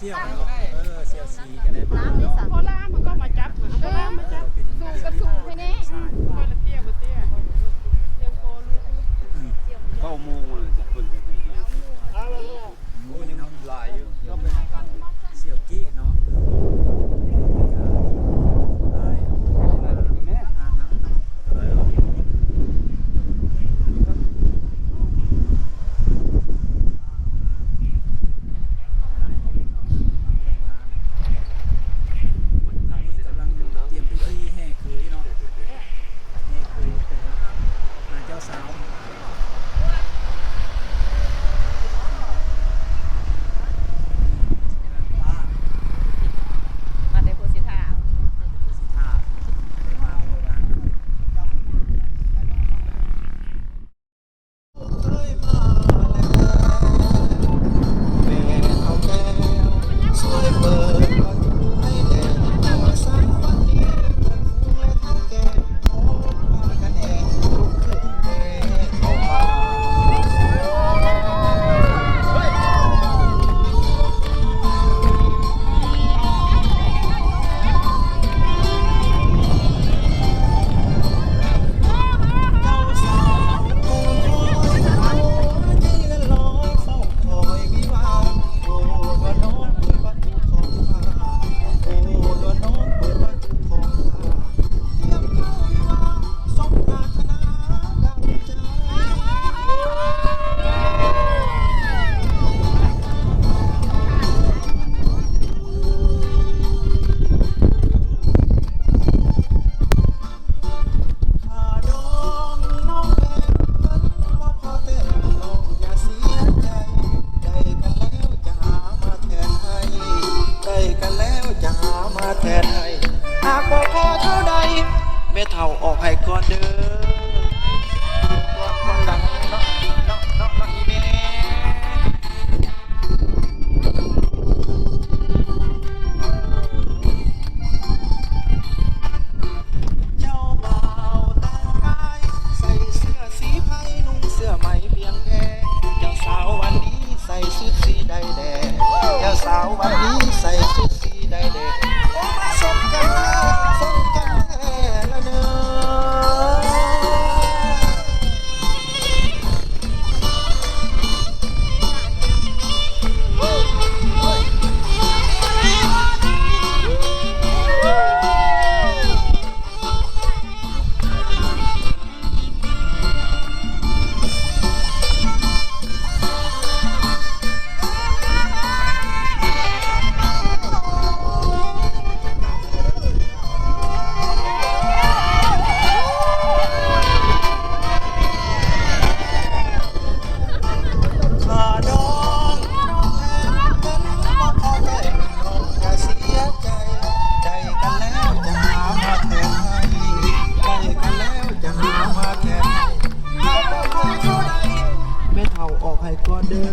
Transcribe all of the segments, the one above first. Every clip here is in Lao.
ສ່ຽວເນາະ ເອີ ສ່ຽວສີກໍໄດ້ມາເນາະ ໂຄລາມັນກໍມາຈັບ ເອີ ໂຄລາມາຈັບ ເປັນ ສູງກັບສູງແທ້ແນ່ ຄົນລະເຕ້ຍບໍ່ເຕ້ຍ ຍັງພໍລຸກ ອືມ ເກົ້າໂມງແລ້ວ ຄົນຈະໄປເຮັດ ໂອ້ຍ ຍັງຫຼາຍຢູ່ ເຈົ້າໄປຫາ ສ່ຽວກີ້ເນາະ ກຳລັງຕຽມພິທີແຫ່ເຂີຍເນາະ ແຫ່ເຂີຍໄປຫາເຈົ້າສາວ ມາແຕ່ໂພສີທາ ມາແຕ່ໂພສີທາ ໄດ້ມາຮ່ວມງານນຳ. ແມ່ເຖົ້າອອກໃຫ້ກ່ອນເດີ ກ່ອນ ກ່ອນຫຼັງເນາະ ເນາະ ເນາະ ເນາະ ອີ່ແມ່. ເຈົ້າບ່າວແຕ່ງກາຍໃສ່ເສື້ອສີໄພ ນຸ່ງເສື້ອໄໝພຽງແພ ເຈົ້າສາວວັນນີ້ໃສ່ຊຸດສີໃດແດ່ ເຈົ້າສາວວັນນີ້ໃສ່ຊຸດສີໃດແດ່ ໂອ້ ມາສົມກັນແທ້ ສົມກັນແທ້ລະເນີ. ແມ່ເຖົ້າອອກໃຫ້ກ່ອນເດີ. ເ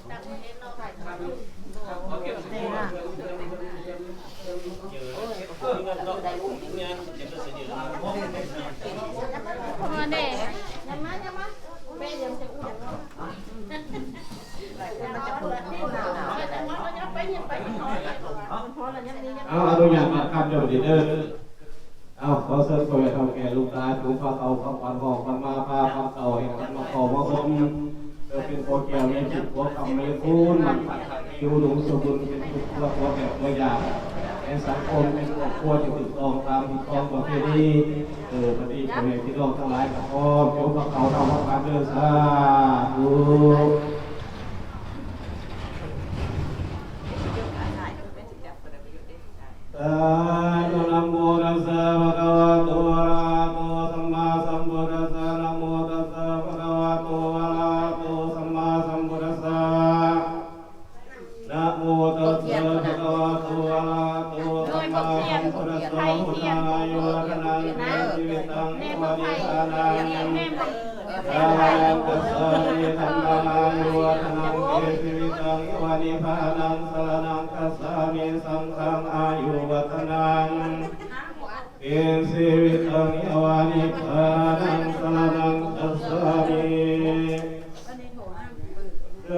ເອົາ ອະນຸຍາດມາຄຳເຈົ້າເດີ. ເອົາ ຂໍເຊີນພໍ່ແມ່ເຖົ້າແກ່ລູກຫຼານ ຜູ້ພາເຂົ້າຂອງຂວັນ ຂອງຂວັນມາ ພາຂອງເກົ່າໃຫ້ຂວັນມາເຂົ້າມາຄົມ ເພື່ອເປັນພໍ່ແກ້ວໃນຈິດຫົວຄ່ຳໃນຄູນ ມັນພັດຮັກຢູ່ດົງສົມບູນ ເປັນຄົວພໍ່ແມ່ຄົວຍາດ ໃນສັງຄົມ ເປັນຄອບຄົວທີ່ຖືກຕ້ອງຕາມຮີດຄອງປະເພນີ. ເອີ ບັດນີ້ພໍ່ແມ່ພີ່ນ້ອງທັງຫຼາຍກໍພ້ອມ ຈົ່ງພາເຂົ້າທຳມະທານເດີ ສາທຸ. ສາທຸ ນະໂມຕັດສະ ພະຄະວະໂຕ ອະລະຫະໂຕ ສຳມາສຳພຸດທັດສະ ນະໂມຕັດສະ ພະຄະວະໂຕ ອະລະຫະໂຕ ສຳມາສຳພຸດທັດສະ ນະໂມຕັດສະ ພະຄະວະໂຕ ອະລະຫະໂຕ ສຳມາສຳພຸດທັດສະ ພຸດທາຍາວະທະນັງ ເອ ຊີວິຕັງ ເອວະນິບພານັງ ສະລະນັງ ກັດສາມິ ທຳມັງ ອາຍຸວັດທະນັງ ເອ ຊີວິຕັງ ເອວະນິບພານັງ ສະລະນັງ ກັດສາມິ ສັງຄັງ ອາຍຸວັດທະນັງ ເອ ຊີວິຕັງ ເອວະນິບພານັງ ສະລະນັງ ກັດສາມິ. ໃຈ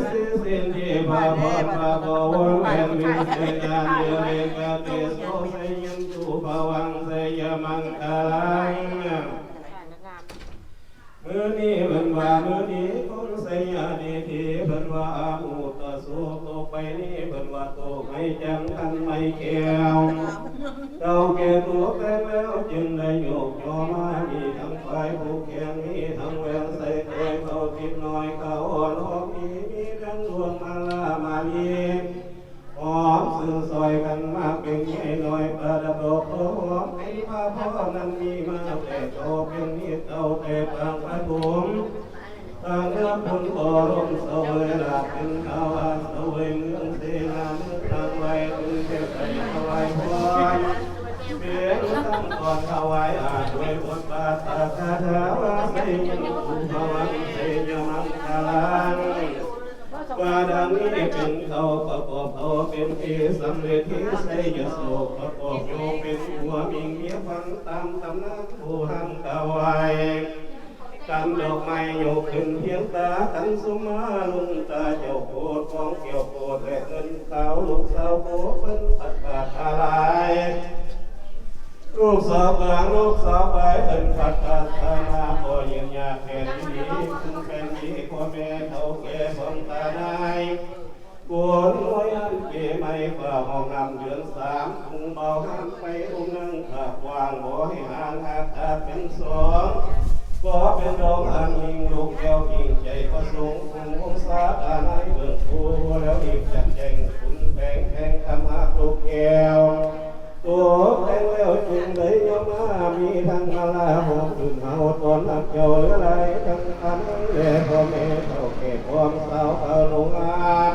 ສີສິນທິພາພອນພາໂກ ວົນແວ່ນວິນໄຊຍານ ເດເລກະເຕໂສ ໄຊຍັນຕຸພະວັງ ໄຊຍະມັງຄະລັງ. ມື້ນີ້ເພິ່ນວ່າ ມື້ນີ້ຄົງໄຊຍະດີທີ ເພິ່ນວ່າ ອະມຸດຕະໂສ ໂຕໄປນີ້ເພິ່ນວ່າໂຕໄມ້ຈັນທັນໄມ້ແກ້ວ ເຖົ້າແກ່ໂຕແຕ່ງແລ້ວຈຶ່ງໄດ້ຍົກຍໍມາ ມີທັງຝ່າຍຜູກແຂນ ມີທັງແຫວນໃສ່ແຕ່ງ ເຂົ້າທິບນ້ອຍ ເຂົ້າອ່ອນຫອມດີ ມີທັງດວງມາລາມາລີ ຫອມຊື່ນຊ່ອຍກັນມາເປັນໃຫຍ່ນ້ອຍ ປະດັບດອກເຂົ້າຫອມ ເປັນພາພໍ່ນັ້ນມີມາແຕ່ເກົ່າ ເປັນນິດເຕົ້າແຕ່ປາງປະຖົມ ທາງເໜືອພຸ້ນບໍ່ລົງສະເຫວີຍລາບ ເປັນທາວາສະເຫວີຍເມືອງເສນາ ເມືອງນາງໄວ ເປັນເທບໄດ້ຖວາຍພອນ ເປັນທັງກ່ອນຖວາຍອາດອວຍບົດບາດຕາຄາຖາວາໄຊຍັງຄຸມພະວັງໄຊຍະມັງຄະລັງ ວ່າດັ່ງນີ້ເປັນເຂົ້າປະກອບເອົາ ເປັນທີ່ສຳເລັດທີ່ໄຊຍະໂສກ ປະກອບໂຍເປັນຜົວມິງເມຍຝັງ ຕາມຕຳນານຜູ້ຮັ່ງກ່າວໄວ້ ກັນດອກໄມ້ຍົກຂຶ້ນພຽງຕາ ກັນສຸມມາລຸງຕາເຈົ້າໂຄດຂອງແກ້ວໂຄດ ແລະເງິນຂາວລູກສາວໂຄເພິ່ນພັດບາດອາລາຍ ລູກສາວກາງລູກສາວປາຍເພິ່ນພັດປາດທານາ ກໍຍືນຍາກແຜ່ນດີ ເພິ່ນແຜ່ນດີພໍ່ແມ່ເຖົ້າແກ່ຂອງຕານາຍ ບຸນຮວຍອັນປີໃໝ່ ຟ້າຫ້ອງນ້ຳເດືອນສາມ ກຸງເບົາຫານໄປ ອຸມນັງຂາກວ້າງ ບໍ່ໃຫ້ຫ່າງຫາກຂາດເປັນສອງ ກໍເປັນດອກອັນຍິ່ງລູກແກ້ວຍິ່ງໃຈປະສົງ ກຸງວົງສາອາໄນເບິ່ງຜູ້ແລ້ວຮີບຈັດແຈງ ຂຸນແປງແຂງຄຳຫາກລູກແກ້ວ ຕົກແຕ່ງແລ້ວຈຶ່ງໄດ້ຍອມມາ ມີທັງມາລາຫອມຊື່ນເຮົາ ຕ້ອນຮັບເຈົ້າເຫຼືອຫຼາຍ ທັງອາໄນແລພໍ່ແມ່ເຖົ້າແກ່ພ້ອມ ສາວຂາວໂລງງາມ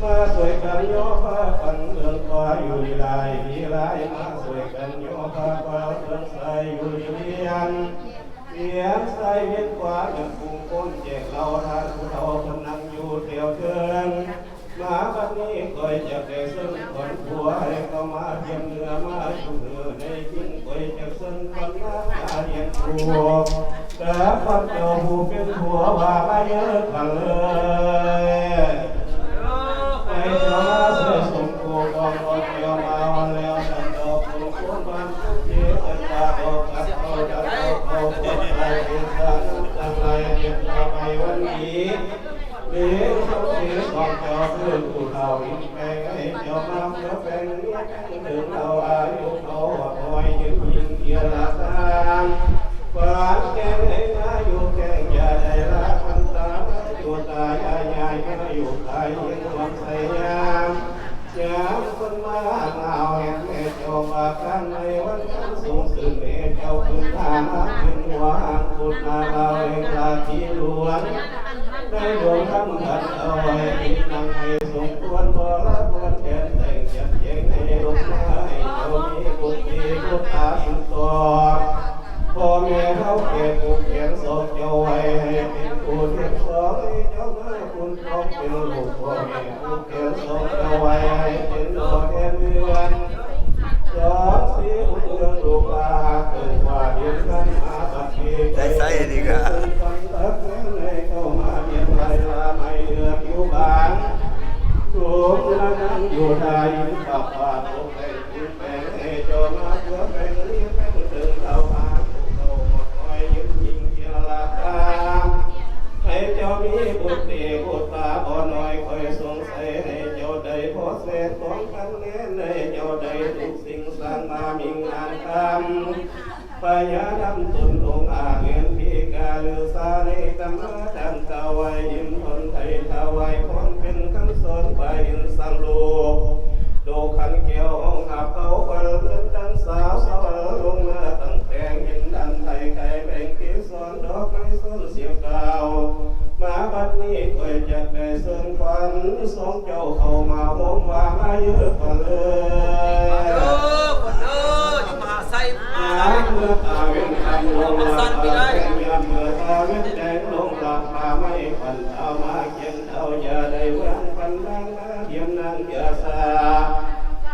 ມາຊ່ວຍກັນຍໍພາປັນເມືອງຟ້າ ຢູ່ດີຫຼາຍດີຫຼາຍ ມາຊ່ວຍກັນຍໍພາປາເມືອງຊາຍ ຢູ່ດີວຽນ ວຽນຊ້າຍວຽນຂວາ ຍັງກຸງກົ້ນແຈກເຫຼົ້າ ທ່ານຜູ້ເຖົ້າເພິ່ນນັ່ງຢູ່ແຖວເທິງ ມາບັດນີ້ຂ້ອຍຈະໄດ້ເຊີນຂວັນຜົວ ໃຫ້ເຂົ້າມາທຽມເໜືອມາຢູ່ເໜືອ ໃນຈິງຂ້ອຍຈະເຊີນຂວັນນາງມາລ້ຽງລູກ ກາບຂວັນເຈົ້າຜູ້ເປັນຜົວວ່າມາເຢີອກັນເລີຍ ໃຫ້ເຈົ້າມາຊ່ວຍສົມຄູ່ກອງອອກແກ້ວມາອ່ອນແລ້ວ ສັນດອກບຸນຄົນບ້ານ ເທດຕາດອກກັບເຂົາ ຈັກເອົາເຂົ້າພວກໄປເຮັດສານ ທັງຫຼາຍເກັບເອົາໄປວັນດີ ເລນສົມສີສອງເຈົ້າຄືຜູ້ເຖົ້າອິນແປງ ໃຫ້ເຈົ້າມາເພື່ອແປງເມຍແປງເຖິງເຖົ້າອາຍຸເຂົາຮອດຮ້ອຍ ຢືນຍິງເທຍລະທານ ຄວາມແກ່ໃນມາຢູ່ແກ່ງ ຢ່າໄດ້ລາພັນຕາ ມາຢູ່ຕາຍາຍາຍ ມາຢູ່ຕາຍເຮັດຄວາມໃສຍາມ ຍາມຄົນມາຫາວແຮງແມ່ເຈົ້າປາກການໃນວັນນັ້ນ ສົງຊື່ແມ່ເຈົ້າຄືນທານ ເປັນຫົວຫາງພຸດນາລາວແຫ່ງລາທີ່ຫຼວງ ໃນດວງທຳພັດເອົາໃຫ້ຜິດນັງໃຫ້ສົມຄວນ ຂໍລາພອນແທນແຕ່ງຈັດແຈງໃຫ້ລົງມາ ໃຫ້ເຈົ້າມີບຸດດີບຸດຕາສືບຕໍ່ ພໍ່ແມ່ເຮົາແກ່ຜູກແຂນສອງເຈົ້າໄວ້ ໃຫ້ເປັນຜູ້ທຽບສອງ ໃຫ້ເຈົ້າມາຄຸນຄອງເປັນລູກພໍ່ແມ່ ຜູກແຂນສອງເຈົ້າໄວ້ ໃຫ້ເປັນພໍ່ແທນເຮືອນ ສອງສີຮຸ່ງເຮືອງລູກຫຼານ ເອີ້ນວ່າເດນທັນມາບັດນີ້ ໄດ້ໃຊ້ນີ້ກະ ໃຫ້ເພິ່ນຟັງຕັກແມ່ນໃຫ້ເຂົ້າມາຮຽນໄລ່ລາໄມ້ເຫຼືອຜິວບາງ ທຸກລະນັງຢູ່ໄທ ປະປາດຕົກແຕ່ງ ແປງໃຫ້ເຈົ້າມາເພື່ອແປງເລີຍແປງເຖິງເຂົາມາ ເຂົາມາຄອຍຢືນຍິງເທລະຕາ ໃຫ້ເຈົ້າມີບຸດເຕບຸດຕາບໍ່ນ້ອຍ ຂ້ອຍສົງໄສໃຫ້ເຈົ້າໄດ້ພໍແສນຂອງພັນແນນ ໃຫ້ເຈົ້າໄດ້ທຸກສິ່ງສ້າງມາມີງານຄຳ ພະຍານຳຕົນອົງອາເງິນທີ່ກາລືສາໃນຕຳມາ ດັ່ງກ່າວໄວ້ ຢືນທົນໄທຖວາຍພອນເປັນຄຳສອນ ພະອິນສັງລູກ ໂດກຂັນແກ້ວຫ້ອງຮັບເອົາຂວັນເຮືອນ ດັ່ງສາວສະຫວັນລົງມາຕັ້ງແຕ່ງ ເຫັນອັນໄທໄກແບ່ງເກສອນ ດອກໄມ້ຊ້ອນສຽວກ່າວ ມາບັດນີ້ຂ້ອຍຈັກໄດ້ເຊີນຂວັນ ສອງເຈົ້າເຂົ້າມາໂຮມວ່າມາເຢີອກັນເລີຍ ມາເດີ ຄົນເດີ ຢູ່ມະຫາໄຊ ມາເມື່ອຕາເວັນຄຳລົງຫຼັບ ເມື່ອຕາເວັນແດງລົງຫຼັບ ພາໄມ້ຂວັນເອົາມາຂຽນ ເຈົ້າຢ່າໄດ້ຫວັງພັນນາງມາທຽມນາງຢ່າຊາ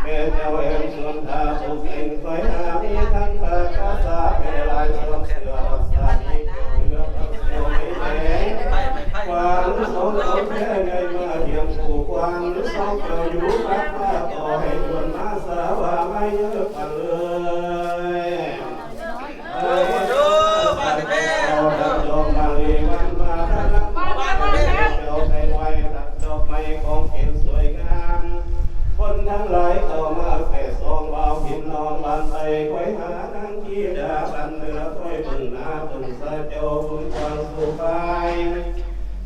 ແມ່ເຈົ້າແຫ່ງສວນທາຜູ້ເປັນຂ້ອຍຫາມີທັງພາກາສາແຜ່ຫຼາຍສອງເສືອຮັກສາມີເຈົ້າເຮືອພັກສຽວໄມ້ແດງ ຄວັນສອງເຈົ້າແຜ່ໃຫຍ່ມາທຽມຄູ່ຄວັນສອງເຈົ້າຢູ່ປັກພາ ຂໍໃຫ້ດວນມາສາວ່າມາເຢີອກັນເລີຍ ເຈົ້າດອກມະລີວັນມາພະນຳ ເຈົ້າໃສ່ໄວ້ຕັດດອກໄມ້ຂອງ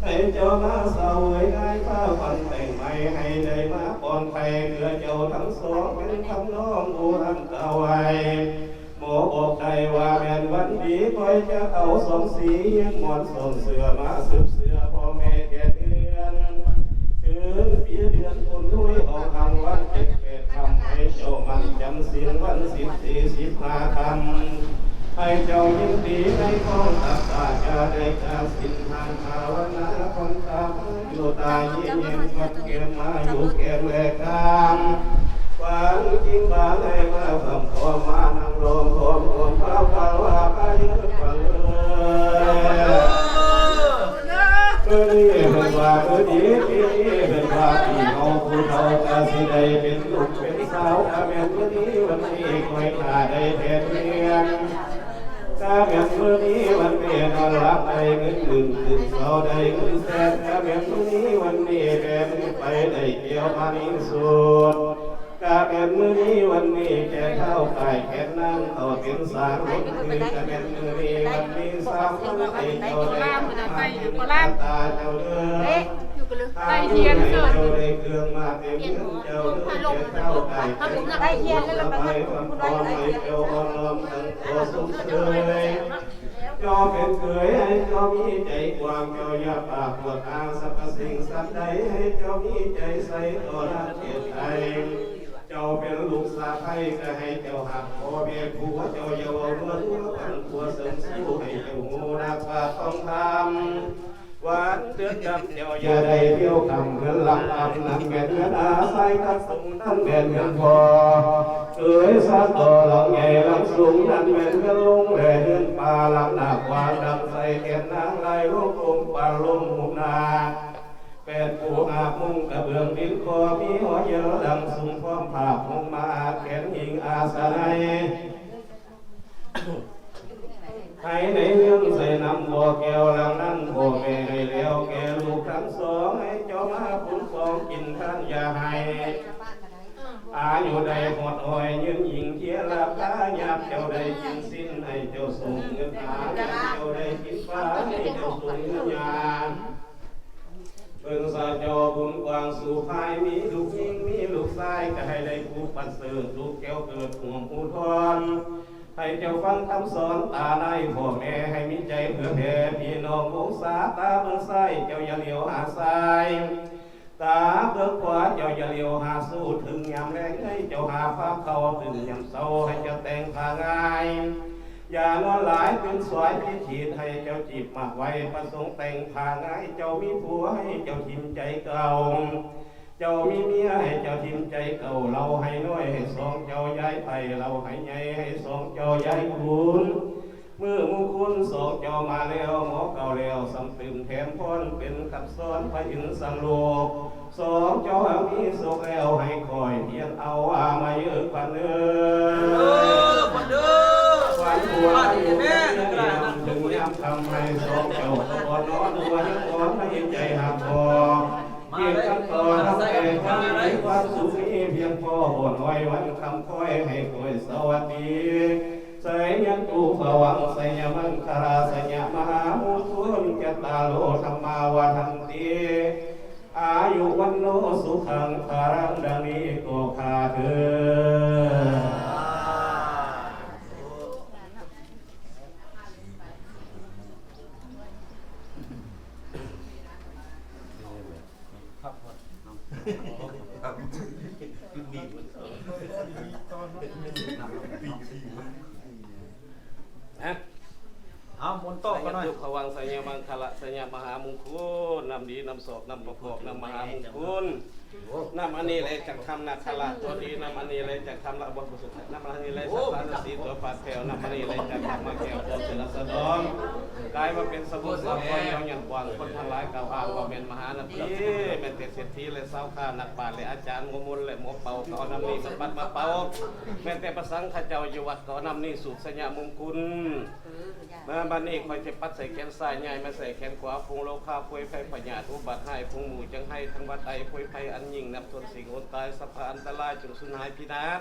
ໃຫ້ເຈົ້າມາສະເຫວີຍ ນາຍພາຂວັນແຕ່ງໃໝ່ ໃຫ້ໄດ້ມາປ້ອນໄພ ເພື່ອເຈົ້າທັງສອງ ເປັນຄຳນ້ອມອູຮັນຕະໄວ ໝໍບອກໄດ້ວ່າແມ່ນວັນດີ ຂ້ອຍຈະເອົາສອງສີ ຮຽນໝອນສອງເສື້ອ ມາສືບເຊື້ອພໍ່ແມ່ແກ່ເຮືອນ ເຊີນປີເດືອນພົ້ນຮວຍ ອອກຮາງວັນເຈັດແປດຄ່ຳ ໃຫ້ເຈົ້າໝັ້ນຈຳສິນ ວັນສິບສີ່ ສິບຫ້າຄ່ຳ ໃຫ້ເຈົ້າຍິນດີໃນຄອງຕັກບາດ ຢ່າໄດ້ການສິນທານ ພາວະນາຄອນຕາມ ຢູ່ຕາຍິນເຢັນ ຄວັນແກ້ມມາຢູ່ແກ້ມແລກາມ ວາງຈິງບາໄລມາຄຳຄອມ ມານັ່ງລົມໂຮມໂຮມພາວະວ່າພາເຍພາເລີຍ. ມື້ນີ້ເພິ່ນວ່າມື້ດີ ປີນີ້ເພິ່ນວ່າປີເຮົາ ຜູ້ເຖົ້າກະຊິໄດ້ເປັນລູກເປັນສາວ ກະແມ່ນມື້ນີ້ວັນນີ້ຂ້ອຍກະໄດ້ແທນເຮືອນ ກະແມ່ນມື້ນີ້ວັນນີ້ນອນຫຼັບໄດ້ເງິນໝື່ນ ຕື່ນເຊົ້າໄດ້ເງິນແສນ ກະແມ່ນມື້ນີ້ວັນນີ້ແບມືໄປໄດ້ແກ້ວມະນີສູດ ກະແມ່ນມື້ນີ້ວັນນີ້ແກ່ທ້າວກາຍແກ່ນາງເຂົາເປັນສາງລົງຄື ກະແມ່ນມື້ນີ້ວັນນີ້ສາມວັນໃຫ້ເຈົ້າໄດ້ມາເຕັມຕາເຈົ້າເດີ ໃຫ້ເຈົ້າໄດ້ເຄື່ອງມາເຕັມເຮືອນເຈົ້າເດີ ແກ່ທ້າວກາຍແກ່ນາງເຂົາສະບາຍຄວາມຄອມໃຫ້ເຈົ້າອ່ອນນ້ອມຕັ້ງຕົວຊົມເຊີຍ ເຈົ້າເປັນເຂີຍໃຫ້ເຈົ້າມີໃຈກວ້າງ ເຈົ້າຢ່າປາກກວດອ້າງສັບພະສິ່ງສັດໃດ ໃຫ້ເຈົ້າມີໃຈໃສຕໍ່ນາງເຂດໄທ ເຈົ້າເປັນລູກສະໃພ້ກະໃຫ້ເຈົ້າຮັກພໍ່ແມ່ຜົວ ເຈົ້າຢ່າເວົ້ານົວໆ ປັ່ນຕົວເສີມຊູ ໃຫ້ເຈົ້າຮູ້ນັກປາດທອງຄຳ ວັນເດືອນຄ່ຳເຈົ້າຢ່າໄດ້ທ່ຽວຄ່ຳ ເຮືອນຫຼັງອຳນັ້ນແມ່ນເຮືອນອາໄສ ທັງສູງນັ້ນແມ່ນເຮືອນພໍ່ ເອີຍສາຕໍ່ຫຼັງໃຫຍ່ຫຼັງສູງ ນັ້ນແມ່ນເຮືອນລຸງ ແລະເຮືອນປ້າ ຫຼັງໜ້າກວ້າງດຳໃສ ແກ່ນນາງລາຍໂລກົມປາລົມຫຸ້ມໜ້າ ແປດປູຫາບມຸງກະເບື້ອງດິນ ຂໍມີຫໍເຢີອນຫຼັງສູງ ພ້ອມພາບມຸງມາ ແຂນຫິງອາສະໄນ ໃຫ້ໃນເຮືອນໃສ່ນ້ຳບໍ່ແກ້ວຫຼັງນັ້ນ ພໍ່ແມ່ໃຫ້ແລ້ວແກ່ລູກທັງສອງ ໃຫ້ເຈົ້າມາປຸງປອງກິນທານຢ່າໃຫ້ ອາຍຸໄດ້ຮອດຮ້ອຍ ຍືນຍິ່ງເທຍລາພາ ຍາມເຈົ້າໄດ້ກິນຊີ້ນ ໃຫ້ເຈົ້າສົມເງິນອາ ຍາມເຈົ້າໄດ້ກິນປາ ໃຫ້ເຈົ້າສົມເງິນຍາ ເບິ່ງສາເຈົ້າບຸນກວ້າງສູ່ພາຍ ມີລູກຍິງມີລູກຊາຍ ກະໃຫ້ໄດ້ຜູ້ປະເສີດ ລູກແກ້ວເກີດຮ່ວມອູທອນ ໃຫ້ເຈົ້າຟັງຄຳສອນຕານາຍພໍ່ແມ່ ໃຫ້ມີໃຈເຜື່ອແຜ່ພີ່ນ້ອງວົງສາ ຕາເບິ່ງຊ້າຍເຈົ້າຢ່າຫຼຽວຫາຊາຍ ຕາເບິ່ງຂວາເຈົ້າຢ່າຫຼຽວຫາຊູ້ ເຖິງຍາມແລງໃຫ້ເຈົ້າຫາພາເຂົ້າ ຕື່ນຍາມເຊົ້າໃຫ້ເຈົ້າແຕ່ງຜ້າງ່າຍ ຢ່ານອນຫຼາຍຕື່ນສວາຍ ພິຖີດໃຫ້ເຈົ້າຈີບໝາກໄວ້ ປະສົງແຕ່ງຜ້າງ່າຍ ເຈົ້າມີຜົວໃຫ້ເຈົ້າຖິ້ມໃຈເກົ່າ ເຈົ້າມີເມຍໃຫ້ເຈົ້າຖິ້ມໃຈເກົ່າ ເລົ່າໃຫ້ນ້ອຍໃຫ້ສອງເຈົ້າຢາຍໄປ ເລົ່າໃຫ້ໃຫຍ່ໃຫ້ສອງເຈົ້າຢາຍຄູນ ມື້ມຸງຄຸນສອງເຈົ້າມາແລ້ວ ໝໍເກົ່າແລ້ວ ສ່ຳຕື່ມແຖມພອນ ເປັນຄຳສອນພະອິນສັງໂລກ ສອງເຈົ້າຫາກມີໂສກແລ້ວ ໃຫ້ຂ້ອຍຮຽນເອົາອາມາເຢີອຂວັນເອີຍ ເອີ ຂວັນເອີຍ ຂວັນຜົວ ຂວັນເອີຍ ເຖິງຍາມຄ່ຳໃຫ້ສອງເຈົ້າກໍບໍ່ນອນ ຫົວຍັງອ່ອນໃນໃຈຮັກພໍ່ ຮຽນຄຳຕໍ່ຮັບແຕ່ຄວາມດີ ຄວາມສຸກມີພຽງພໍ ບໍ່ນ້ອຍວັນຄ່ຳຄອຍໃຫ້ຂ້ອຍສະຫວັດດີ ໄຊຍັນຕຸພະວັງ ໄຊຍະມັງຄະລາ ໄຊຍະມະຫາມຸງຄຸນ ຈັດຕາໂລ ທຳມາວັດທັນຕິ ອາຍຸວັນໂນ ສຸຂັງພະລັງ ດັ່ງນີ້ກໍຂ້າເທີ້ນ. ຮະ ເອົາ ໝູນຕໍ່ກັນໜ້ອຍ ພະວັງ ໄຊຍະມັງຄະລະ ໄຊຍະມະຫາມຸງຄຸນ ນ້ຳດີ ນ້ຳຊອກ ນ້ຳປະກອບ ນ້ຳມະຫາມຸງຄຸນ ນ້ຳອັນນີ້ແລຈາກຖ້ຳນາຄະລາດຕົວດີ ນ້ຳອັນນີ້ແລຈາກຖ້ຳລະບົດ ນ້ຳອັນນີ້ແລຈາກພະນະສີຕົວປາດແຖວ ນ້ຳອັນນີ້ແລຈາກຖ້ຳມະແກ້ວຕົວເສືອສະດອງ ກາຍມາເປັນສະບູສາຄອນ ເຈົ້າຍອດກວ້າງ ຄົນທັງຫຼາຍກ່າວອ້າງວ່າແມ່ນມະຫານະພີ ແມ່ນແຕ່ເສດຖີ ແລະຊາວຄ້າ ນັກປາດ ແລະອາຈານໝໍມົນ ແລະໝໍເປົ່າ ກໍເອົານ້ຳນີ້ສຳບັດມາເປົ່າ ແມ່ນແຕ່ພະສັງຄະເຈົ້າຢູ່ວັດ ກໍເອົານ້ຳນີ້ສູບໄຊຍະມຸງຄຸນ ມາບັດນີ້ຂ້ອຍຈະປັດໃສ່ແຂນຊ້າຍ ຍ້າຍມາໃສ່ແຂນຂວາ ຝູງໂລຄາ ພວຍໄພ ພະຍາດ ອຸບັດຮ້າຍ ຝູງໝູ່ຈັງໄຫ້ ທັງຫວັດໄອ ພວຍໄພອັນຍິ່ງ ນັບທົນສິ່ງອົດຕາຍ ສັບພະອັນຕະລາຍ ຈົ່ງສູນຫາຍພິນາດ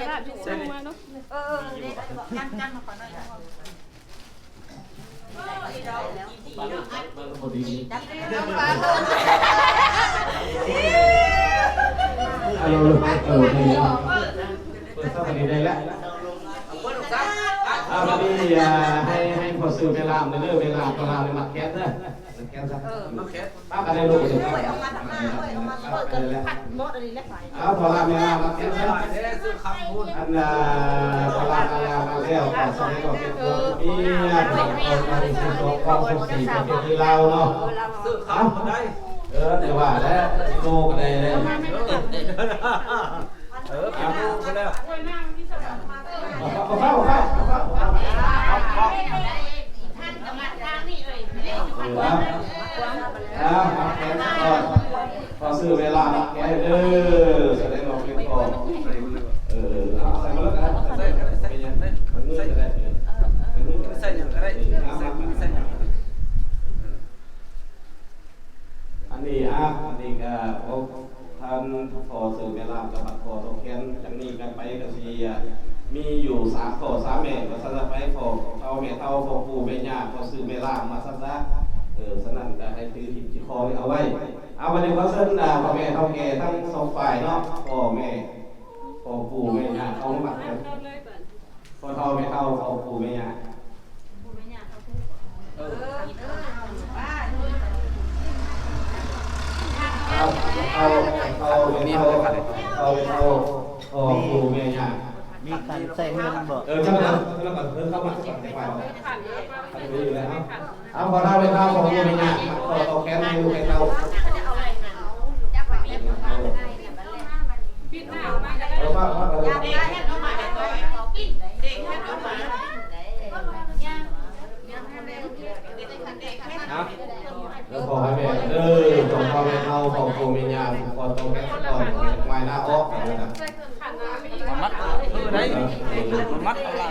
ກະດາດຢູ່ຂ້າງມາເນາະ. ເອີ ເອີ ນີ້ ກັນ ກັນມາຂໍໜ້ອຍ. ເອີ ເອີ ໄດ້ແລ້ວ ເປີດຊະ ບາດນີ້ໄດ້ແລ້ວ. ອ່າ ບາດນີ້ ອ່າ ໃຫ້ ໃຫ້ພໍ່ຊື່ແມ່ລາມເດີ ແມ່ລາມ ພໍ່ລາມໄດ້ມັດແຂນເດີ ມັດແຂນຊະ ເອີ ມັດແຂນ ປ້າກໍໄດ້ລູກເດີ ເອີຍ ເອົາມາທາງໜ້າ ເອີຍ ເອົາມາ ເອີຍ ເປີດກັນ ມັດໝົດອັນນີ້ແຫຼະ ເອົາ ພໍ່ລາມແມ່ລາມມັດແຂນຊະ ເອີ ເດ້ ຊື້ຄຳພຸ້ນ ອັນ ອ່າ ພໍ່ລາມແມ່ລາມມາແລ້ວ ກໍສະແດງວ່າເປັນຄົນມີເມຍ ເປັນຄົນທີ່ສອງຄອງຄົນສີ່ ປະເພນີລາວເນາະ ຊື້ຄຳພຸ້ນໄດ້ ເອີ ແຕ່ວ່າແຫຼະ ໂຕກໍໄດ້ແລ້ວ ເອີ ເອີ ເປັນລູກພຸ້ນແລ້ວ ເອົາ ເອົາ ເອົາ ເອົາ ເອົາ ເອົາ ເອົາ ເອົາ ພໍ່ຊື້ແມ່ລາມແກະເດີ ສະແດງອອກເປັນພໍ່ ເອີ ເອີ ເອົາ ໃສ່ມາແລ້ວກັນ ໃສ່ ໃສ່ ໃສ່ຫຍັງກໍໄດ້ ໃສ່ ໃສ່ຫຍັງກໍໄດ້ ເອີ ເອົາ ໃສ່ ໃສ່ຫຍັງກໍໄດ້ ເອີ. ອັນນີ້ ອ່າ ອັນນີ້ກະ ໂອ້ ທ່ານພໍ່ຊື້ແມ່ລາມກະມັດຂໍຕໍ່ແຂນ ຈັ່ງນີ້ກັນໄປກະຊິ ອ່າ ມີຢູ່ສາມພໍ່ສາມແມ່ ວ່າຊັ້ນຊະ ໄປພໍ່ເຖົ້າແມ່ເຖົ້າ ພໍ່ປູ່ແມ່ຍ່າ ພໍ່ຊື້ແມ່ລາມ ວ່າຊັ້ນຊະ ເອີ ສະນັ້ນກະໃຫ້ຖືຮີດຄອງນີ້ເອົາໄວ້. ເອົາ ບັດນີ້ຂໍເຊີນ ອ່າ ພໍ່ແມ່ເຖົ້າແກ່ທັງສອງຝ່າຍເນາະ ພໍ່ແມ່ ພໍ່ປູ່ແມ່ຍ່າເຂົ້າມາບັດກັນ ພໍ່ເຖົ້າແມ່ເຖົ້າ ພໍ່ປູ່ແມ່ຍ່າ ເອີ ເອີ ເອົາ ເອົາ ເອົາ ເອົາ ເອົາ ພໍ່ປູ່ແມ່ຍ່າ ມີຂັນໃສ່ເງິນບໍ່? ເອີ ເຈົ້ານະ ເຈົ້ານະ ເອີ ເຂົ້າມາ ເຂົ້າມາ ເອົາ ພໍ່ເຖົ້າແມ່ເຖົ້າ ພໍ່ປູ່ແມ່ຍ່າ ຂໍຕໍ່ແຂນໃຫ້ລູກໃຫ້ເຕົ້າ ເອົາ ເອົາ ເອົາ ເອົາ ເອົາ ເອີ ຂໍໃຫ້ແມ່ ເອີ ຂໍພໍ່ແມ່ເຖົ້າ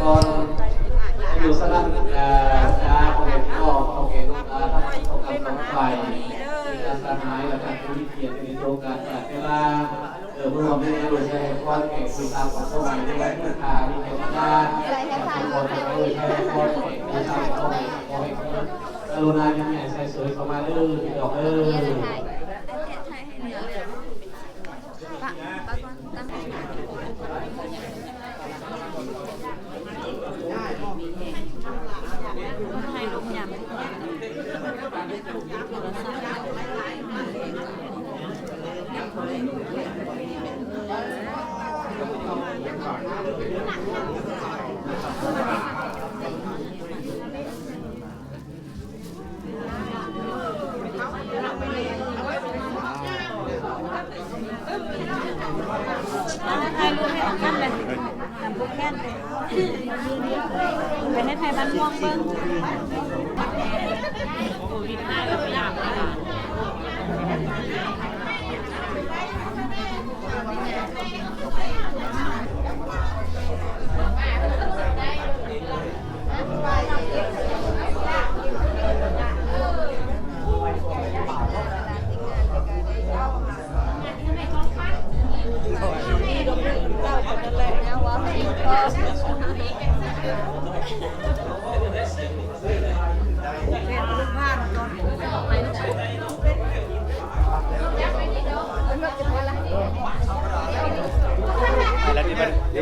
ກ່ອນ ຢູ່ສະລັບ ເອີ ຊາວພໍ່ແມ່ພີ່ນ້ອງ ເຖົ້າແກ່ລູກຫຼານ ທັງສອງຝ່າຍ ມີຕາສະຫາຍ ແລະ ທ່ານຜູ້ມີກຽດ ໃນໂອກາດຈາກເວລາ ເອີ ເພື່ອຮ່ວມໃນງານໂດຍໃຊ້ພອນແຂກຜູ້ສາມຂອງພວກເຮົາ ໃນວັນນີ້ ຂ້າມີແຂກມາ ແລະ ທຸກຄົນໂດຍໃຊ້ພອນແຂກຜູ້ສາມຂອງພວກເຮົາ ຂໍໃຫ້ກະລຸນາຍິງໃຫຍ່ໃສ່ສວຍເຂົ້າມາເດີ້ ພີ່ນ້ອງເອີຍ. ປະ ປະກ່ອນ ຕັ້ງ ຖ່າຍຮູບໃຫ້ອອກກັນເລີຍ ນຳພວກແຄ້ນເລີຍ ໄປເຮັດໃຫ້ບ້ານມ່ວງເບິ່ງ.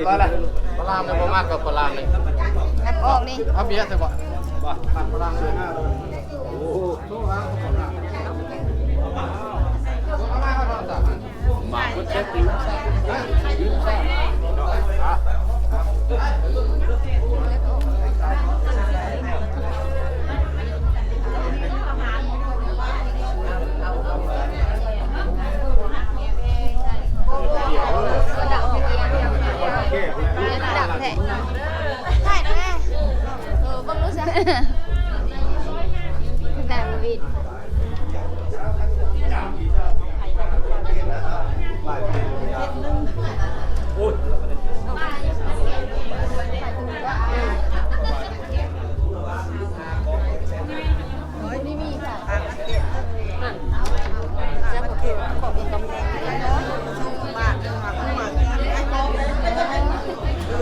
ປາລາມນີ້ບໍ່ມັກ ກັບປາລາມນີ້ ແອບອອກນີ້ ເອົາເບຍໃສ່ບໍ່ ບໍ່ ປາລາມນີ້.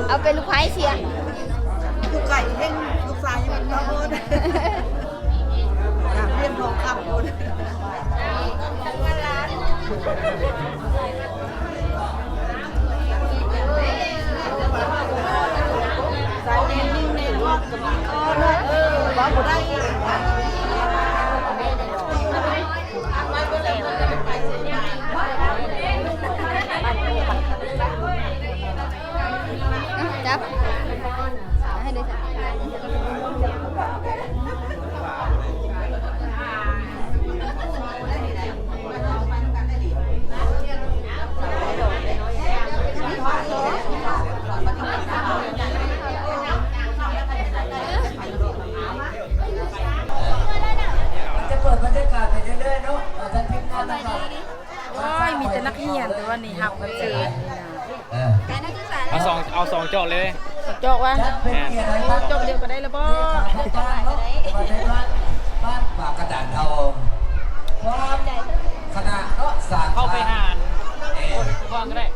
ເອົາເປັນລູກໃພ້ເສຍ ຢູ່ໄກແຮງ ລູກຊາຍຍັງບໍ່ຮອດ ຢາກຮຽນທອງຄຳພຸ້ນ. ຈັບ ໃຫ້ເລີຍ. ຈະເປີດບັນຍາກາດໄປເລື້ອຍໆເນາະ ທ່ານທີມງານ ໂອ້ຍ ມີແຕ່ນັກຮຽນ ແຕ່ວ່ານີ້ຮັບເຊີນ. ເອີ ເອົາສອງ ເອົາສອງຈອກເລີຍ ສອງຈອກວະ ແມ່ນ ໂອ້ ຈອກດຽວກໍໄດ້ລະບໍ ຈອກຫຼາຍກໍໄດ້ ບ້ານປາກກະດານທອງ ຄະນະເນາະ ສາຂາ ເຂົ້າໄປຫາ ເອີ ຜູ້ກອງກໍໄດ້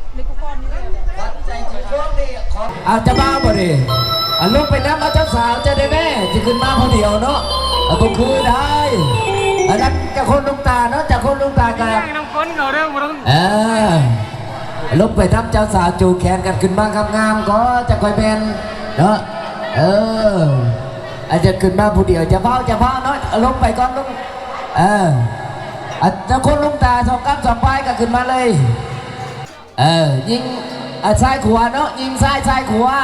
ເອົາ ເຈົ້າບ່າວບໍ່ເດ ອາ ລົງໄປນຳເອົາເຈົ້າສາວເຈົ້າໄດ້ແມ້ ຊິຂຶ້ນມາຜູ້ດຽວເນາະ ເອົາ ບໍ່ຄືໄດ້ ອັນນັ້ນຈະຄົນລົງຕາເນາະ ຈະຄົນລົງຕາກະ ເອີ ລົງໄປນຳເຈົ້າສາວ ຈູແຂນກັນຂຶ້ນມາງາມໆ ກໍຈະຄ່ອຍແມ່ນເນາະ ເອີ ອາດຈະຂຶ້ນມາຜູ້ດຽວ ຈະເວົ້າ ຈະເວົ້າເນາະ ລົງໄປກ່ອນ ລົງ ເອີ ອາດຈະຄົນລົງຕາ ສອງກ້າມສອງປາຍກໍຂຶ້ນມາເລີຍ. ເອີ ຍິງ ອາ ຊ້າຍຂວາເນາະ ຍິງຊ້າຍ ຊ້າຍຂວາ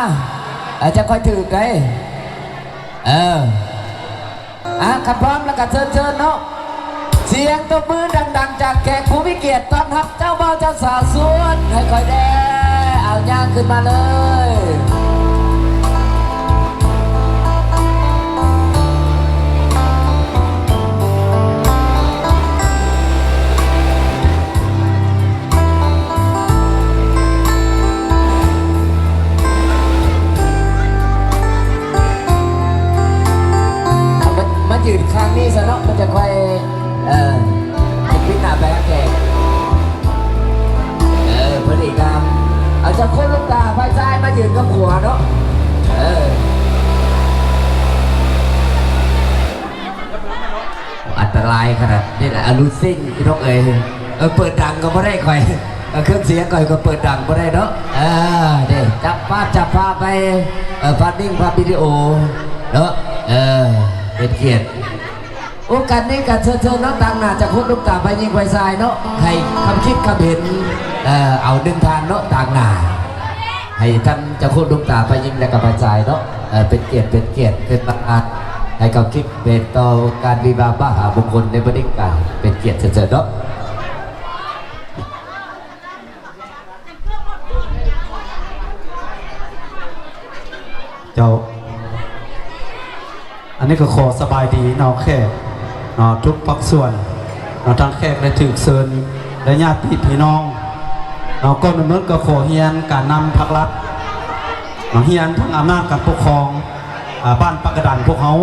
ອາ ຈະຄ່ອຍຖືກເດ້ ເອີ ອາ ຄັນພ້ອມແລ້ວກໍເຊີນ ເຊີນເນາະ ສຽງຕົບມືດັງໆ ຈາກແຂກຜູ້ມີກຽດຕ້ອນຮັບເຈົ້າບ່າວເຈົ້າສາວ ຊວນໃຫ້ຂ້ອຍແດ່ ເອົາ ຍ່າງຂຶ້ນມາເລີຍ. ມາ ມາຢືນຂ້າງນີ້ຊະເນາະ ມັນຈະຄ່ອຍ ເອີ ປິດໜ້າໄປຫາແຂກ ເອີ ພໍດີງາມ ເອົາ ເຈົ້າຄົນລົງຕາ ຝ່າຍຊ້າຍມາຢືນຂ້າງຂວາເນາະ ເອີ. ອັນຕະລາຍຂະໜາດນີ້ແຫຼະ ອາລຸເຊັງ ພີ່ນ້ອງເອີຍ ເອີ ເປີດດັງກໍບໍ່ໄດ້ຂ້ອຍ ເອີ ເຄື່ອງສຽງຂ້ອຍກໍເປີດດັງບໍ່ໄດ້ເນາະ ເອີ ເດ້ ຈັບພາບ ຈັບພາບໄວ້ ເອີ ພາບນິ້ງ ພາບວິດີໂອເນາະ ເອີ ເປັນກຽດ ໂອກາດນີ້ກໍເຊີນ ເຊີນເນາະ ຕາງໜ້າຈາກຄົນລຸກຕາໄປຍິງໄປຊາຍເນາະ ໃຫ້ຄຳຄິດຄຳເຫັນ ເອີ ເອົາໜຶ່ງທ່ານເນາະ ຕາງໜ້າ. ໃຫ້ທັງເຈົ້າຄຸນລຸງຕາ ຝ່າຍຍິງ ແລະກະຝ່າຍຊາຍເນາະ ເອີ ເປັນກຽດ ເປັນກຽດຂຶ້ນມາ ໃຫ້ເຂົ້າຄິດເປັນຕໍ່ການວິວາມະຫາມຸງຄຸນໃນມື້ນີ້ກະເປັນກຽດເຊີນເນາະ. ເຈົ້າ ອັນນີ້ກໍຂໍສະບາຍດີເນາະ ແຂກເນາະ ທຸກພາກສ່ວນເນາະ ທັງແຂກໄດ້ຖືກເຊີນ ແລະ ຍາດຕິພີ່ນ້ອງເນາະ. ກ່ອນອື່ນໝົດກໍຂໍຮຽນການນຳພັກລັດເນາະ ຮຽນທັງອຳນາດການປົກຄອງ ອາ ບ້ານປາກກະດັນພວກເຮົາ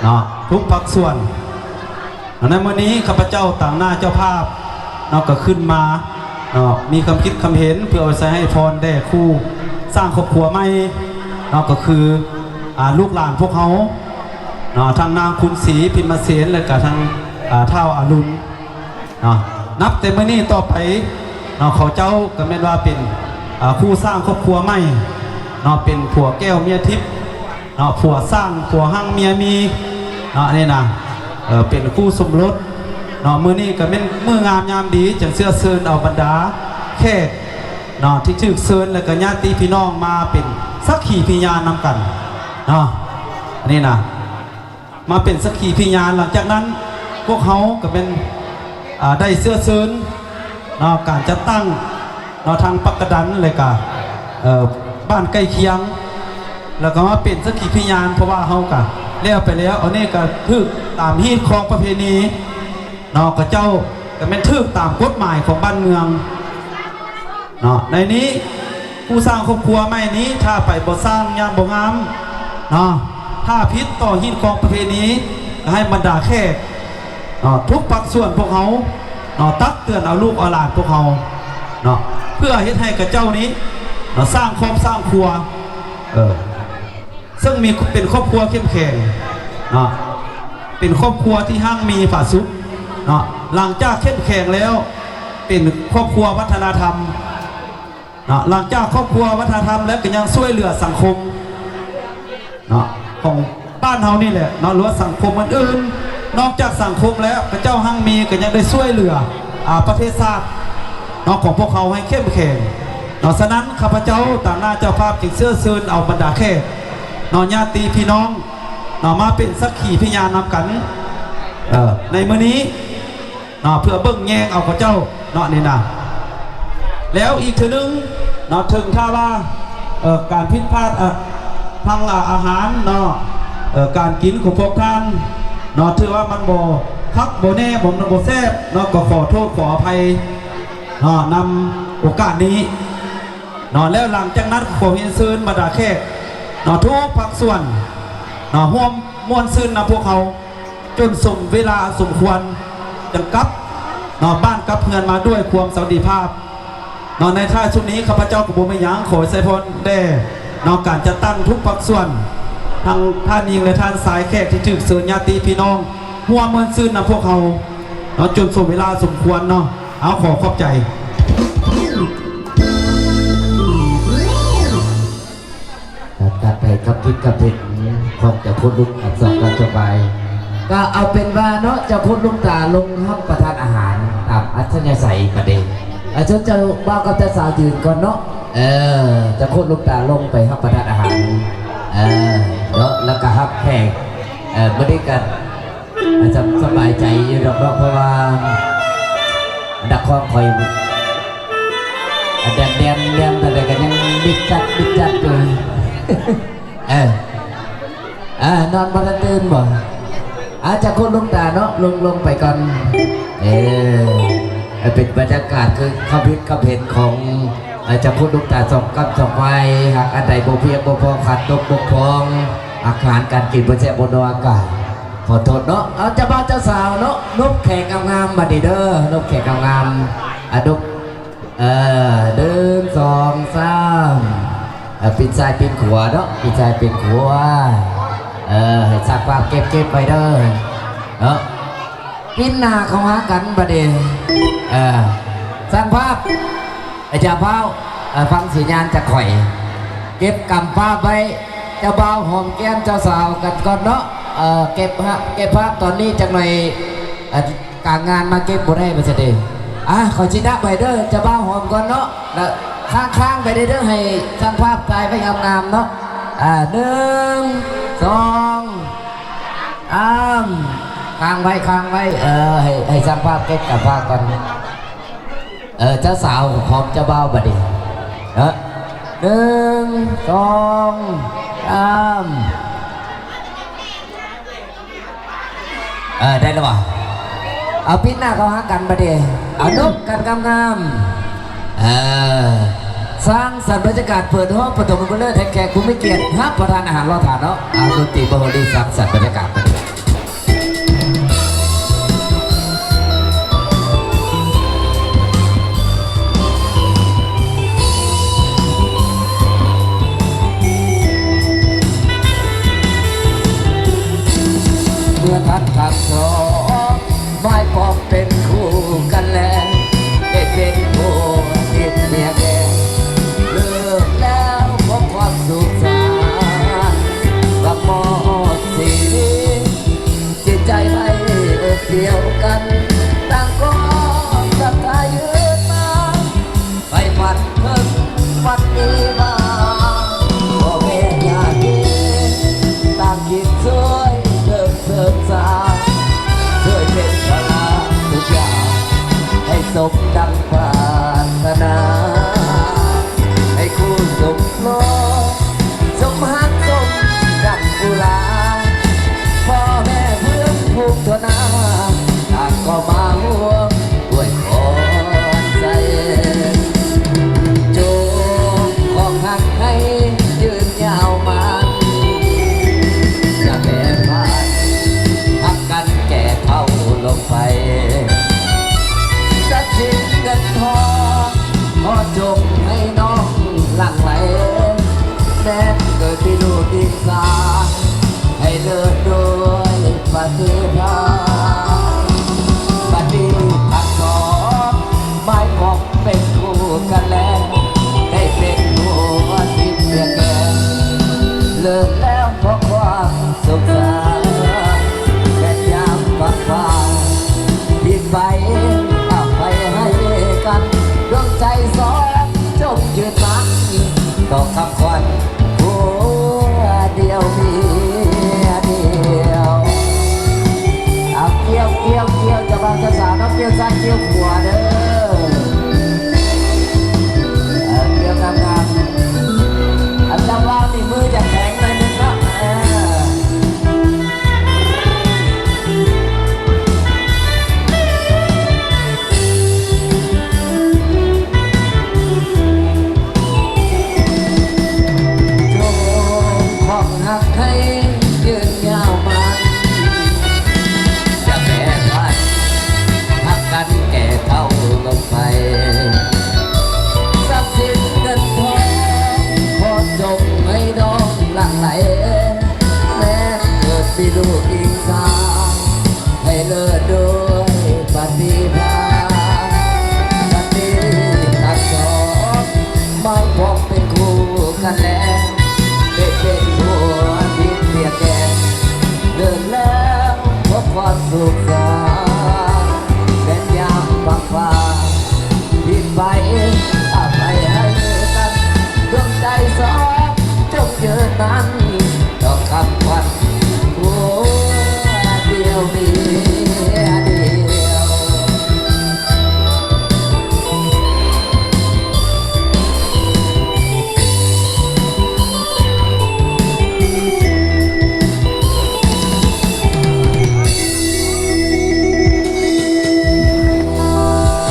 ເນາະ ທຸກພາກສ່ວນ. ໃນມື້ນີ້ຂ້າພະເຈົ້າຕາງໜ້າເຈົ້າພາບເນາະ ກໍຂຶ້ນມາເນາະ ມີຄຳຄິດຄຳເຫັນເພື່ອເອົາໄວ້ໃຊ້ໃຫ້ພອນແດ່ຄູ່ສ້າງຄອບຄົວໃໝ່ເນາະ ກໍຄື ອາ ລູກຫຼານພວກເຮົາເນາະ ທັງນາງຄຸນສີ ພິມມະເສນ ແລະກະທັງ ອາ ທ້າວອາລຸນເນາະ. ນັບແຕ່ມື້ນີ້ຕໍ່ໄປເນາະ ເຂົາເຈົ້າກໍແມ່ນວ່າເປັນ ອາ ຄູ່ສ້າງຄອບຄົວໃໝ່ເນາະ ເປັນຜົວແກ້ວເມຍທິບ ເນາະ ຜົວສ້າງ ຜົວຮັ່ງເມຍມີເນາະ ອັນນີ້ນະ ເອີ ເປັນຄູ່ສົມລົດເນາະ. ມື້ນີ້ກໍແມ່ນມື້ງາມຍາມດີ ຈຶ່ງເຊື້ອເຊີນເອົາບັນດາແຂກເນາະ ທີ່ຖືກເຊີນ ແລະກະຍາດຕິພີ່ນ້ອງມາເປັນສັກຂີພະຍານນຳກັນເນາະ ອັນນີ້ນະ ມາເປັນສັກຂີພະຍານ. ຫຼັງຈາກນັ້ນພວກເຮົາກໍແມ່ນ ອາ ໄດ້ເຊື້ອເຊີນເນາະ ການຈັດຕັ້ງເນາະ ທາງປາກກະດັນ ແລະກະ ເອີ ບ້ານໃກ້ຄຽງ ແລ້ວກໍມາເປັນສັກຂີພະຍານ ເພາະວ່າເຮົາກະແລ້ວໄປແລ້ວ. ອັນນີ້ກະຖືກຕາມຮີດຄອງປະເພນີເນາະ ເຂົາເຈົ້າກໍແມ່ນຖືກຕາມກົດໝາຍຂອງບ້ານເມືອງເນາະ. ໃນນີ້ ຜູ້ສ້າງຄອບຄົວໃໝ່ນີ້ ຖ້າໄປບໍ່ສ້າງຢ່າງບໍ່ງາມເນາະ ຖ້າຜິດຕໍ່ຮີດຄອງປະເພນີ ກໍໃຫ້ບັນດາແຂກເນາະ ທຸກພາກສ່ວນພວກເຮົາເນາະ ຕັກເຕືອນເອົາລູກເອົາຫຼານພວກເຮົາເນາະ ເພື່ອເຮັດໃຫ້ຂະເຈົ້ານີ້ເນາະ ສ້າງຄອບສ້າງຄົວ ເອີ ເຊິ່ງມີ ເປັນຄອບຄົວເຂັ້ມແຂງເນາະ ເປັນຄອບຄົວທີ່ຮັ່ງມີຜາສຸກເນາະ. ຫຼັງຈາກເຂັ້ມແຂງແລ້ວ ເປັນຄອບຄົວວັດທະນະທຳ ເນາະ ຫຼັງຈາກຄອບຄົວວັດທະນະທຳແລ້ວ ກໍຍັງຊ່ວຍເຫຼືອສັງຄົມເນາະ ຂອງບ້ານເຮົານີ້ແຫຼະເນາະ ຫຼືວ່າສັງຄົມອື່ນໆ. ນອກຈາກສັງຄົມແລ້ວ ເຂົາເຈົ້າຮັ່ງມີ ກໍຍັງໄດ້ຊ່ວຍເຫຼືອ ອາ ປະເທດຊາດເນາະ ຂອງພວກເຮົາໃຫ້ເຂັ້ມແຂງເນາະ. ສະນັ້ນ ຂ້າພະເຈົ້າຕາງໜ້າເຈົ້າພາບ ຈຶ່ງເຊື້ອເຊີນເອົາບັນດາແຂກເນາະ ຍາດຕິພີ່ນ້ອງເນາະ ມາເປັນສັກຂີພະຍານນຳກັນ ເອີ ໃນມື້ນີ້ ເນາະ ເພື່ອເບິ່ງແຍງເອົາເຂົາເຈົ້າເນາະ ນີ້ນະ. ແລ້ວອີກເທື່ອໜຶ່ງເນາະ ເຖິງຖ້າວ່າ ເອີ ການຜິດພາດ ເອີ ທາງ ອາ ອາຫານເນາະ ເອີ ການກິນຂອງພວກທ່ານເນາະ ຖືວ່າມັນບໍ່ຄັກບໍ່ແນ່ ບໍ່ ມັນບໍ່ແຊບເນາະ ກໍຂໍໂທດຂໍອະໄພເນາະ ນຳໂອກາດນີ້ເນາະ. ແລ້ວຫຼັງຈາກນັ້ນ ຂໍຮຽນເຊີນບັນດາແຂກເນາະ ທຸກພາກສ່ວນເນາະ ຮ່ວມມ່ວນຊື່ນນຳພວກເຮົາ ຈົນສົມເວລາອັນສົມຄວນ ຈັ່ງກັບເນາະ ບ້ານກັບເຮືອນມາດ້ວຍຄວາມສະຫວັດດີພາບເນາະ. ໃນທ້າຍສຸດນີ້ ຂ້າພະເຈົ້າກໍບໍ່ມີຫຍັງ ຂໍອວຍໄຊພອນແດ່ເນາະ ການຈັດຕັ້ງທຸກພາກສ່ວນ ທັງທ່ານຍິງ ແລະ ທ່ານຊາຍ ແຂກທີ່ຖືກເຊີນ ຍາດຕິພີ່ນ້ອງ ຮ່ວມມ່ວນຊື່ນນຳພວກເຮົາເນາະ ຈົນສົມເວລາສົມຄວນເນາະ. ເອົາ ຂໍຂອບໃຈ. ກະຕັດໃຫ້ຄຳຄິດຄຳເຫັນຂອງເຈົ້າຄຸນລຸງຕາສອງການສະບາຍ ກະເອົາເປັນວ່າເນາະ ເຈົ້າຄຸນລຸງຕາລົງຮັບປະທານອາຫານຕາມອັດທະຍາໄສບາດນີ້. ອາ ເຊີນເຈົ້າບ່າວກັບເຈົ້າສາວຢືນກ່ອນເນາະ. ເອີ ເຈົ້າຄຸນລຸງຕາລົງໄປຮັບປະທານອາຫານ ເອີ ເນາະ ແລ້ວກະຮັບແຂກ ເອີ ມື້ນີ້ກະ ສະ ສະບາຍໃຈຢູ່ດອກເນາະ ເພາະວ່າ ອັນດັກຂອງຂ້ອຍ ອັນແດມໆ ແດມເທົ່າໃດກໍຍັງບິດຈັດ ບິດຈັດຢູ່. ເອີ ເອີ ນອນບໍ່ທັນຕື່ນບໍ່? ອາ ເຈົ້າຄຸນລຸງຕາເນາະ ລົງ ລົງໄປກ່ອນ. ເອີ ເປັນບັນຍາກາດຄືຄຳຄິດຄຳເຫັນຂອງ ເອີ ເຈົ້າຄຸນລຸງຕາສອງກັບສອງຝ່າຍ ຫາກອັນໃດບໍ່ພຽງບໍ່ພໍ ຂາດຕົກບົກຜ່ອງ ອາຫານການກິນບໍ່ແຊບບໍ່ນົວ ກະຂໍໂທດເນາະ. ເອົາ ເຈົ້າບ່າວເຈົ້າສາວເນາະ ນົບແຂກງາມໆ ບາດນີ້ເດີ ນົບແຂກງາມໆ ອາ ນົບ ເອີ ໜຶ່ງ ສອງ ສາມ ເອີ ປິ່ນຊ້າຍປິ່ນຂວາເນາະ ປິ່ນຊ້າຍປິ່ນຂວາ ເອີ ໃຫ້ຊ່າງພາບເກັບ ເກັບໄວ້ເດີເນາະ. ປິ່ນໜ້າເຂົ້າຫາກັນບາດນີ້ ເອີ ຊ່າງພາບ ເຈົ້າບ່າວ ເອີ ຟັງສັນຍານຈາກຂ້ອຍ ເກັບກຳພາບໄວ້ ເຈົ້າບ່າວຫອມແກ້ມເຈົ້າສາວກັນກ່ອນເນາະ. ເອີ ເກັບພາບ ເກັບພາບຕອນນີ້ຈັກໜ່ອຍ ເອີ ກາງງານມາເກັບບໍ່ໄດ້ວ່າຊັ້ນເດ. ອາ ຂ້ອຍຊິນັບໃຫ້ເດີ ເຈົ້າບ່າວຫອມກ່ອນເນາະ ແລ້ວ ຄ້າງໆ ໄປເດີ້ ໃຫ້ຊ່າງພາບຖ່າຍໄວ້ງາມໆ ເນາະ. ອ່າ ໜຶ່ງ ສອງ ສາມ ຄ້າງໄວ້ ຄ້າງໄວ້ ເອີ ໃຫ້ ໃຫ້ຊ່າງພາບເກັບກັບພາບກ່ອນ. ເອີ ເຈົ້າສາວຫອມເຈົ້າບ່າວບັດນີ້ເນາະ. ໜຶ່ງ ສອງ ສາມ ເອີ ໄດ້ແລ້ວຫວາ? ເອົາ ປິດໜ້າເຂົ້າຫາກັນບັດນີ້ ເອົາ ນົບກັນງາມໆ ເອີ ສ້າງສັນບັນຍາກາດເປີດຫ້ອງປະຖົມມະງຄົນເລີດ ໃຫ້ແຂກຜູ້ມີກຽດຮັບປະທານອາຫານຫຼໍ່ຖ້າເນາະ. ເອົາ ດົນຕີ ໂປໂຮລີ ສ້າງສັນບັນຍາກາດ. ເມື່ອທ່ານທັງສອງໝາຍປອງເປັນຄູ່ກັນແລ ໄດ້ເປັນຜົວທິດເມຍແກ່ ເລີກແລ້ວເພາະຄວາມສຸກສາ ກໍມອບຊີວິດ ຈິດໃຈໄວ້ອົບດຽວກັນ ຕັ້ງຄວາມສັດທາຢືນໝັ້ນ ໄປວັດເພິ່ນວັດນີ້ມາ ພໍ່ແມ່ຍ່າເກຕ່າງຄິດຊ່ວຍເພີ່ມເສີມສ້າງ ຊ່ວຍເປັນພະລາທຸກຢ່າງ ໃຫ້ສົມດັ່ງປາດຖະໜາ ໃຫ້ຄູ່ສົມ ລອງສົມຮັກສົມດັງອຸລາ ພໍ່ແມ່ເພື່ອນຝູງທົ່ວໜ້າ ຕ່າງກໍມາຮ່ວມອວຍພອນໃສ່ ຈົ່ງຄອງຮັກໃຫ້ຍືນຍາວໝັ້ນ ຢ່າແປຜັນ ຮັກກັນແກ່ເຖົ້າລົງໄປ ຊັບສິນເງິນທອງ ຂໍຈົ່ງໃຫ້ນ້ອງຫຼັ່ງໄຫຼ ແມ່ນເກີດມີລູກອີກສາມ ໃຫ້ເລີດດ້ວຍປະຕິພານ ບັດນີ້ທັງສອງໝາຍຄວາມເປັນຄູ່ກັນແລ້ວ ໄດ້ເປັນຜົວທິດເມຍແກ່ ເລີກແລ້ວເພາະຄວາມ ສົງສານແບບຍາມຟັກຟ້າ ຜິດໄປອະໄພໃຫ້ກັນ ດວງໃຈສອງຈົ່ງຢືນໝັ້ນ ຕໍ່ຄຳຂວັນຜົວດຽວເມຍດຽວ ເອົາ ກ່ຽວ ກ່ຽວ ກ່ຽວ ເຈົ້າບ່າວເຈົ້າສາວເນາະ ກ່ຽວຊ້າຍກ່ຽວຂວາເດີ້ ເອີ ກ່ຽວງາມໆ ອາຈານວ່ານີ້ມືຈະແຂງໜ້ອຍໜຶ່ງເນາະ ເອີ. ຈົ່ງຄອງຮັກໃຫ້ຍືນຍາວໝັ້ນ ຢ່າແປຜັນ ຮັກກັນແກ່ເຖົ້າລົງໄປ ຊັບສິນເງິນທອງ ຂໍຈົ່ງໃຫ້ນ້ອງຫຼັ່ງໄຫຼ ແມ່ນເກີດມີລູກອີກສາມ ໃຫ້ເລີດດ້ວຍປະຕິພານ ບັດນີ້ທັງສອງມາພົບເປັນຄູ່ກັນແລ້ວ ໄດ້ເປັນຜົວທິດເມຍແກ່ ເລີດແລ້ວເພາະຄວາມສຸກສາ ແມ່ນຍາມຟັກຟ້າ ຜິດໄປອະໄພໃຫ້ກັນ ດວງໃຈສອງຈົ່ງຢືນໝັ້ນ ຕໍ່ຄຳຂວັນຜົວດຽວເມຍດຽວ.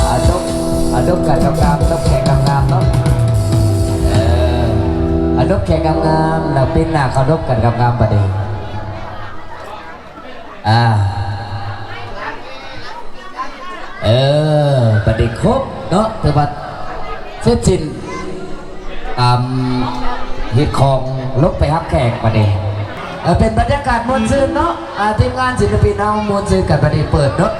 ອ່າ ຕົບ ອ່າ ຕົບກັນງາມໆ ຕົບແຂນງາມໆ ເນາະ ເອີ ອ່າ ຕົບແຂນງາມໆ ແລ້ວປິ່ນໜ້າເຄົາຕົບກັນງາມໆ ບັດນີ້ ອ່າ ເອີ ບັດນີ້ຄົບເນາະ ຖືວ່າເສັດສິ້ນ ຕາມຮີດຄອງ ລົງໄປຮັບແຂກບັດນີ້ ເອີ ເປັນບັນຍາກາດມ່ວນຊື່ນເນາະ ອ່າ ທີມງານສິນລະປິນເຮົາມ່ວນຊື່ນກັນບັດນີ້ ເປີດເນາະ. ເ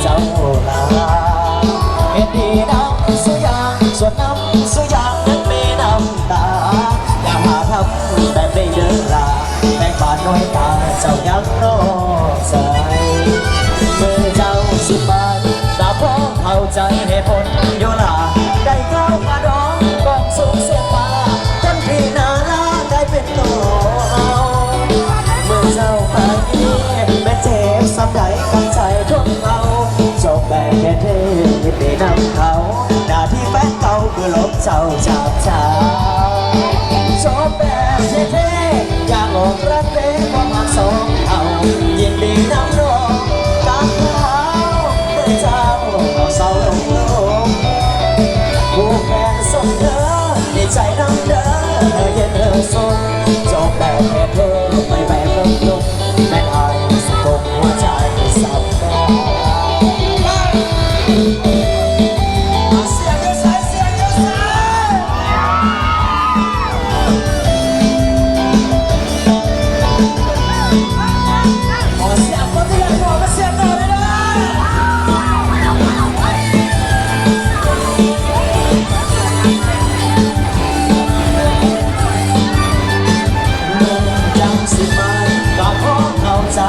ເຈົ້າລາ ເຮັດດີນຳສູ່ຢ່າງ ສ່ວນນຳສູ່ຢ່າງ ຍັງມີນ້ຳຕາ ຢ່າມາທຳແບບນີ້ເດີລາ ແບ່ງປັນນ້ອຍຕາ ເຈົ້າຍັງນອກໃຈ ມື້ເຈົ້າຊິໄປ ກະພໍເຂົ້າໃຈເຫດຜົນຢູ່ລາ ໄດ້ເຂົ້າມາດອງ ກອງສູງສຽງຟ້າ ຄົນທີ່ໜ້າລາກາຍເປັນໂຕເຮົາ ເມື່ອເຈົ້າໄປນີ້ ແມ່ນເຈັບສ່ຳໃດກັບໃຈຄົນເຮົາ ຈົບແບບເທ່ໆ ຍິນດີນຳເຂົາ ໜ້າທີ່ແຟນເກົ່າຄືລົບເຈົ້າຈາກໃຈ ຈົບແບບເທ່ໆ ຢ່າອອກລັດເວຄວາມຮັກສອງເຮົາ ຍິນດີນຳນ້ອງກັບເຮົາ ເມື່ອເຈົ້າເຊົາລົງໂລກ ຜູ້ແຟນສົມເດີ ດີໃຈນຳເດີ ເຢັນເລີຍສຸກ ຈົບແບບເທ່ໆ ໄປແບບລົງໆ ແມ່ນອ້າຍຊິກົມຫົວໃຈສັບດອກ ສຽງຢູ່ໃສ ສຽງຢູ່ໃສ ຂໍສຽງຄົນທີ່ຢາກບອກມາສຽງໜ້ອຍເດີ ຈັ່ງຊິມາ ກະພໍເຂົ້າໃຈ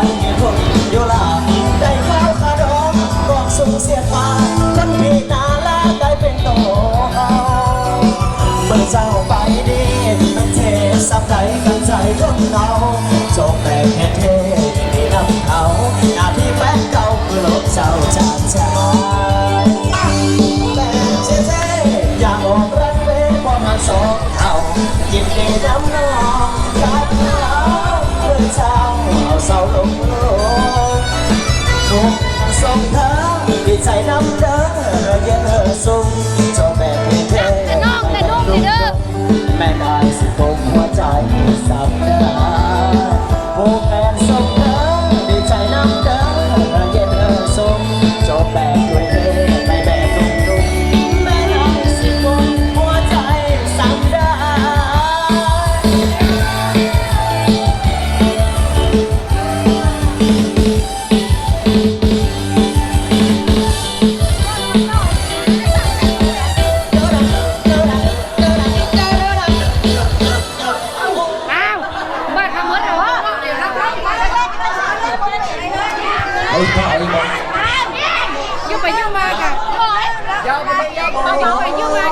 ຄົນຢູ່ລາ ໄດ້ເຂົ້າຄາດອງ ກອງສູງສຽງຟ້າ ຄົນທີ່ໜ້າລາກາຍເປັນໂຕເຮົາ ເມື່ອເຈົ້າໄປດີ ມັນເຈັບສ່ຳໃດກັບໃຈຄົນເຮົາ ຈົບແບບເທ່ໆ ຍິນດີນຳເຂົາ ໜ້າທີ່ແຟນເກົ່າຄືລົບເຈົ້າຈາກໃຈ ແບບເທ່ໆ ຢ່າອອກລັດເວຄວາມຮັກສອງເຮົາ ຍິນດີນຳນ້ອງກັບເຮົາ ເມື່ອເຈົ້າເຊົາລົງໂລກ ທຸກສອງເທີ ດີໃຈນຳເດີ ເຢັນເລີຍສຸກ ຈົບແບບເທ່ໆ ແມ່ນອ້າຍຊິກົມຫົວໃຈສັບດາ ຜູ້ແຟນສົມເດີ ດີໃຈນຳເດີ ເຢັນເລີຍສຸກ ຈົບແບບເທ່ໆ ໄປແບບນຸ້ມໆ ແມ່ນອ້າຍຊິກົມຫົວໃຈສັບດາ. ອ້າວ ບາດກະໝົດແລ້ວ ເອົາອີກບໍ່ ເອົາອີກບໍ່ ຢູ່ໄປຢູ່ມາກະ ຢູ່ໄປຢູ່ມາ